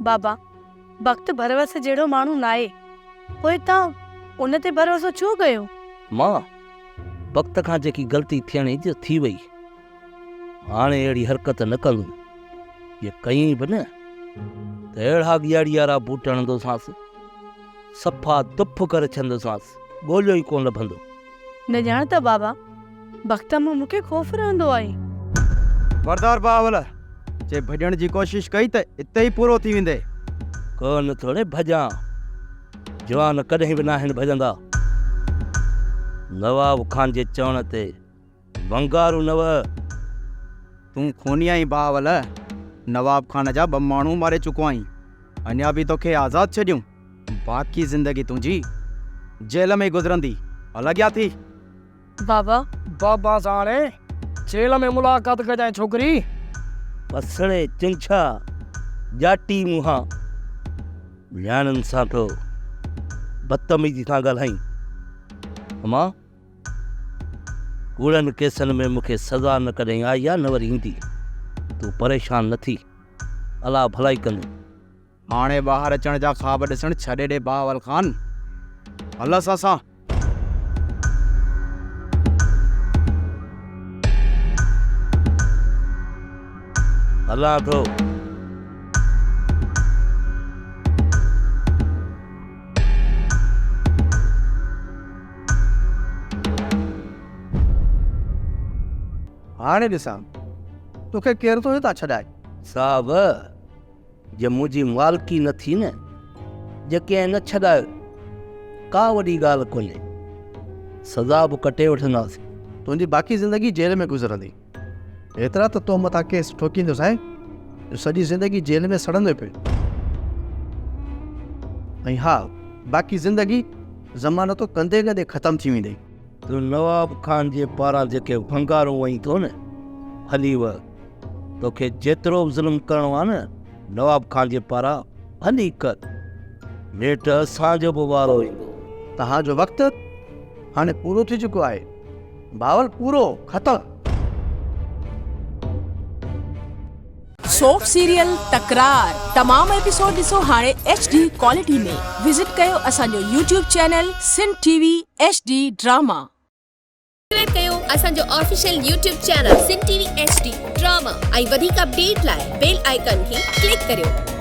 بابا، بخت ڀروسي جهڙو ماڻهو ناهي، پوء توهان ان تي ڀروسو ڇو ڪيو؟ مان، بخت کان جيڪي غلطي ٿيڻي هئي ٿي وئي. هاڻي اهڙي حرڪت نه ڪندم. جي ڪيائين به نه ته اهڙا ڳياڙيارا بوٽ هڻندوسانس، صفا دڦ ڪري ڇڏندوسانس، ڳوليو ئي ڪونه لڀندو. نه ڄاڻ ته بابا، بخت مان مون کي خوف رهندو آهي. خبردار بهاول، جي ڀڄڻ جي ڪوشش ڪئي ته اتي ئي پورو ٿي ويندين. ڪونه ٿوڙي ڀڄان، جوان ڪڏهن به ناهن ڀڄندا. نواب خان جي چوڻ تي ونگارو نه وهه. تون خوني آهين بهاول، نواب خان جا ٻه ماڻهو ماري چڪو آهين، اڃا به توکي آزاد ڇڏيون؟ باقي زندگي تنهنجي جيل ۾ ئي گذرندي. الڳيا ٿي. بابا. بابا سان هاڻي جيل ۾ ملاقات ڪجانء ڇوڪري. پسڙي چنڇا ڄاٽي منهان نياڻين سان ٿو بدتميزي سان ڳالهائين. امان ڪوڙن ڪيسن ۾ مون کي سزا نه ڪڏهن آئي آ نه وري ايندي. تون پريشان نه ٿي. الله ڀلائي ڪندو. هاڻي ٻاهر اچڻ جا خواب ڏسڻ ڇڏي ڏي بهاول خان. هل اسان سان. هلان ٿو. هاڻي ڏسان توکي ڪير ٿو هتان ڇڏائي. صاحب! جي منهنجي مالڪي نه ٿي نه، جي ڪنهن نه ڇڏايو، ڪا وڏي ڳالهه ڪونهي، سزا به ڪٽي وٺنداسين. تنهنجي باقي زندگي جيل ۾ گذرندي. ايترا ته تو مٿان ڪيس ٺوڪيندوسانء جو سڄي زندگي جيل ۾ سڙندين پيو. ۽ ها، باقي زندگي ضمانتون ڪندي ڪندي ختم ٿي ويندئي. تون نواب خان جي پاران جيڪي ونگارون وئين ٿو نه، ڀلي وه. توکي جيترو به ظلم ڪرڻو آ نه، نواب خان جي پاران ڀلي ڪر. نيٺ اسان جو به وارو ايندو. توهان جو وقت هاڻي پورو ٿي چڪو آهي. بهاول پورو، ختم. سوپ سيريل تڪرار تمام ايپيسوڊ ڏسو هاڻي ايڇ ڊي ڪوالٽي ۾ وزٽ ڪيو اسان جو YouTube channel Sindh T V H D drama. Subscribe ڪيو اسان جو official YouTube channel Sindh T V H D drama ۽ وڌيڪ اپڊيٽ لاء بيل آئيڪان کي ڪلڪ ڪريو.